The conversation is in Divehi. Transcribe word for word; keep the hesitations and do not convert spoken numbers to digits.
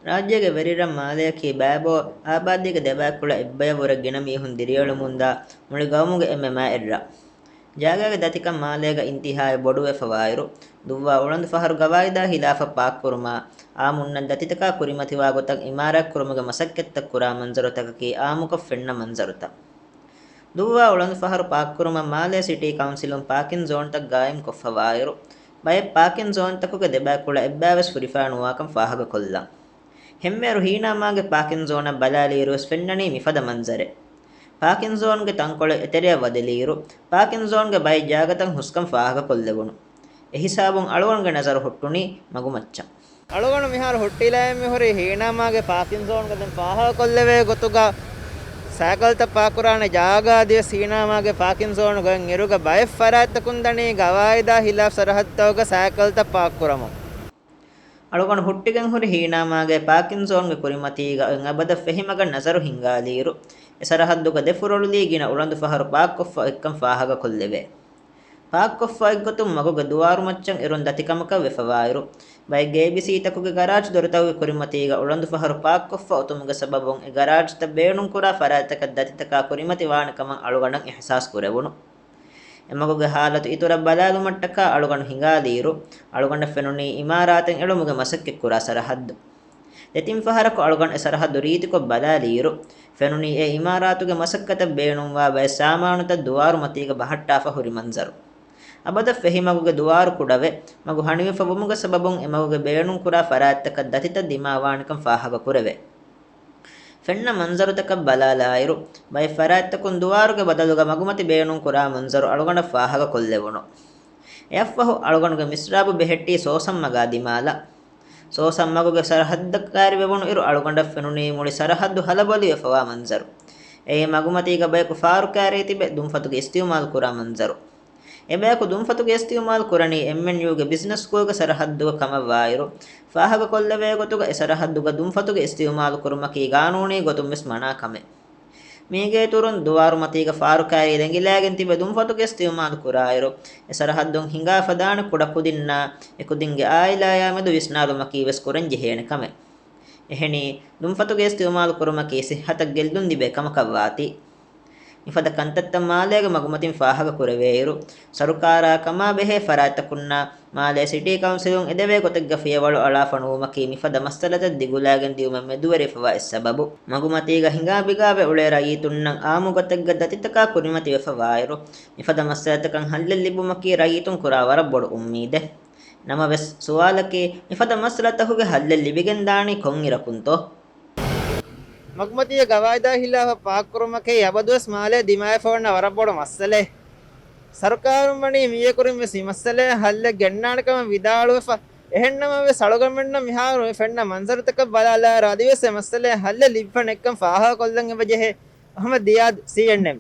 ރާއްޖޭގެ ވެރިރަށް މާލެއަކީ ބައިބޯ އާބާދީގެ ދެބައިކުޅަ އެއްބަޔަށްވުރެ ގިނަ މީހުން ދިރިއުޅެމުންދާ މުޅި ގައުމުގެ އެންމެ މާތް ރަށް. ޖާގާގެ ދަތިކަން މާލޭގަ އިންތިހާއެއް ބޮޑުވެފަވާއިރު، ދުއްވާ އުޅަނދު ފަހަރު ގަވާއިދާ ހިލާފަށް ޕާކްކުރުމާ، އާއްމުންނަށް ދަތިތަކާ ކުރިމަތިވާ ގޮތަށް އިމާރާތްކުރުމުގެ މަސައްކަތްތައް ކުރާ މަންޒަރުތަކަކީ އާއްމުކޮށް ފެންނަ މަންޒަރުތައް. ދުއްވާ އުޅަނދު ފަހަރު ޕާކްކުރުމަށް މާލޭ ސިޓީ ކައުންސިލުން ޕާކިން ޒޯންތައް ގާއިމްކޮށްފަވާއިރު، ބައެއް ޕާކިން ޒޯންތަކުގެ ދެބައިކުޅަ އެއްބަޔަށްވެސް ހުރިފައިނުވާކަން ފާހަގަކޮށްލަން. ހެންމޭރު ހީނާމާގެ ޕާކިން ޒޯނަށް ބަލާލިއިރުވެސް ފެންނަނީ މިފަދަ މަންޒަރެއް. ޕާކިން ޒޯންގެ ތަންކޮޅެއް އެތެރެއަށް ވަދެލިއިރު، ޕާކިން ޒޯންގެ ބައެއް ޖާގަތައް ހުސްކަން ފާހަގަކޮށްލެވުނު. އެހިސާބުން އަޅުގަނޑުގެ ނަޒަރު ހުއްޓުނީ މަގުމައްޗަށް. އަޅުގަނޑު މިހާރު ހުއްޓިލައިގެން މިހުރީ ހީނާމާގެ ޕާކިން ޒޯންގަ. ދެން ފާހަގަކޮށްލެވޭ ގޮތުގަ ސައިކަލްތައް ޕާކްކުރާނެ ޖާގަ އަދިވެސް ހީނާމާގެ ޕާކިން ޒޯނުގަ އިރުގަ ބައެއް ފަރާތްތަކުން ދަނީ ގަވާއިދާ ހިލާފް ސަރަހައްދުތަކުގަ ސައިކަލްތައް ޕާކްކުރަމުން. އަޅުގަނޑު ހުއްޓިގެން ހުރި ހީނާމާގެ ޕާކިން ޒޯންގެ ކުރިމަތީގަ އޮތް އަބަދަށް ފެހި މަގަށް ނަޒަރު ހިންގާލިއިރު، އެ ސަރަހައްދުގަ ދެ ފުރޮޅުލީ ގިނަ އުޅަނދު ފަހަރު ޕާކްކޮށްފަ އޮތްކަން ފާހަގަކޮށްލެވޭ. ޕާކްކޮށްފަ އޮތްގޮތުން މަގުގެ ދުވާރުމައްޗަށް އެރުން ދަތިކަމަކަށް ވެފަވާއިރު، ބައެއް ގޭބިސީތަކުގެ ގަރާޖް ދޮރުތަކުގެ ކުރިމަތީގަ އުޅަނދު ފަހަރު ޕާކްކޮށްފަ އޮތުމުގެ ސަބަބުން އެ ގަރާޖްތައް ބޭނުންކުރާ ފަރާތްތަކަށް ދަތިތަކާ ކުރިމަތިވާނެ ކަމަށް އަޅުގަނޑަށް އިހްސާސް ކުރެވުނު. އެމަގުގެ ހާލަތު އިތުރަށް ބަލާލުމަށްޓަކާ އަޅުގަނޑު ހިނގާލިއިރު، އަޅުގަނޑަށް ފެނުނީ އިމާރާތެއް އެޅުމުގެ މަސައްކަތްކުރާ ސަރަހައްދު. ދެތިން ފަހަރަކު އަޅުގަނޑު އެ ސަރަހައްދު ރީތިކޮށް ބަލާލިއިރު، ފެނުނީ އެ އިމާރާތުގެ މަސައްކަތަށް ބޭނުންވާ ބައެއް ސާމާނުތައް ދުވާރުމަތީގަ ބަހައްޓާފަ ހުރި މަންޒަރު. އަބަދަށް ފެހި މަގުގެ ދުވާރު ކުޑަވެ، މަގު ހަނިވެފަ ވުމުގެ ސަބަބުން އެ މަގުގެ ބޭނުންކުރާ ފަރާތްތަކަށް ދަތިތައް ދިމާވާނެކަން ފާހަގަކުރެވޭ. ފެންނަ މަންޒަރުތަކަށް ބަލާލާއިރު، ބައެއް ފަރާތްތަކުން ދުވާރުގެ ބަދަލުގަ މަގުމަތި ބޭނުންކުރާ މަންޒަރު އަޅުގަނޑަށް ފާހަގަކޮށްލެވުނު. އެއަށްފަހު އަޅުގަނޑުގެ މިސްރާބު ބެހެއްޓީ ސޯސަން މަގާ ދިމާލަށް. ސޯސަން މަގުގެ ސަރަހައްދަށް ކައިރިވެވުނު އިރު އަޅުގަނޑަށް ފެނުނީ މުޅި ސަރަހައްދު ހަލަބޮލިވެފަވާ މަންޒަރު. އެއީ މަގުމަތީގަ ބަޔަކު ފާރު ކައިރީ ތިބެ ދުންފަތުގެ އިސްތިއުމާލު ކުރާ މަންޒަރު. އެބަޔަކު ދުންފަތުގެ އިސްތިއުމާލު ކުރަނީ އެމްއެންޔޫގެ ބިޒްނަސް ސްކޫލްގެ ސަރަހައްދުގަ ކަމަށްވާއިރު، ފާހަގަކޮށްލެވޭ ގޮތުގަ އެ ސަރަހައްދުގަ ދުންފަތުގެ އިސްތިއުމާލު ކުރުމަކީ ގާނޫނީ ގޮތުން ވެސް މަނާ ކަމެއް. މީގެއިތުރުން ދުވާރުމަތީގަ ފާރު ކައިރީ ރެނގިލައިގެން ތިބެ ދުންފަތުގެ އިސްތިއުމާލު ކުރާއިރު، އެ ސަރަހައްދުން ހިނގާފަ ދާނެ ކުޑަކުދިންނާ އެކުދިންގެ އާއިލާޔާ މެދު ވިސްނާލުމަކީ ވެސް ކުރަންޖެހޭނެ ކަމެއް. އެހެނީ، ދުންފަތުގެ އިސްތިއުމާލު ކުރުމަކީ ސިއްހަތަށް ގެއްލުން ލިބޭ ކަމަކަށްވާތީ. މިފަދަ ކަންތައްތައް މާލޭގެ މަގުމަތިން ފާހަގަކުރެވޭއިރު، ސަރުކާރާ ކަމާ ބެހޭ ފަރާތްތަކުންނާ މާލޭ ސިޓީ ކައުންސިލުން އެދެވޭ ގޮތެއްގަ ފިޔަވަޅު އަޅާފަ ނުވުމަކީ މިފަދަ މައްސަލަތައް ދިގުލާގެން ދިއުމަށް މެދުވެރިވެފަވާ އެއް ސަބަބު. މަގުމަތީގަ ހިނގާބިގާވެ އުޅޭ ރައްޔިތުންނަށް އާއްމު ގޮތެއްގަ ދަތިތަކާ ކުރިމަތިވެފަވާއިރު، މިފަދަ މައްސަލަތަކަށް ހައްލެއް ލިބުމަކީ ރައްޔިތުން ކުރާ ވަރަށް ބޮޑު އުއްމީދެއް. ނަމަވެސް، ސުވާލަކީ، މިފަދަ މައްސަލަތަކުގެ ހައްލެއް ލިބިގެން ދާނީ ކޮންއިރަކުންތޯ؟ މަގުމަތީގެ ގަވާއިދާ ހިލާފަށް ޕާކްކުރުމަކީ އަބަދުވެސް މާލޭ ދިމާވެފަ ވަންނަ ވަރަށް ބޮޑު މައްސަލައެއް. ސަރުކާރުން ވަނީ މިއިރުކުރިން ވެސް މި މައްސަލައަށް ހައްލެއް ގެންނާނެ ކަމަށް ވިދާޅުވެފަ. އެހެންނަމަވެސް، އަޅުގަނޑުމެންނަށް މިހާރު މި ފެންނަ މަންޒަރުތަކަށް ބަލާލާއިރު، އަދިވެސް އެ މައްސަލައަށް ހައްލެއް ލިބިފަ ނެތްކަން ފާހަގަކޮށްލަން އެބަޖެހޭ. އަހްމަދު ދިޔާދު، ސީއެންއެމް.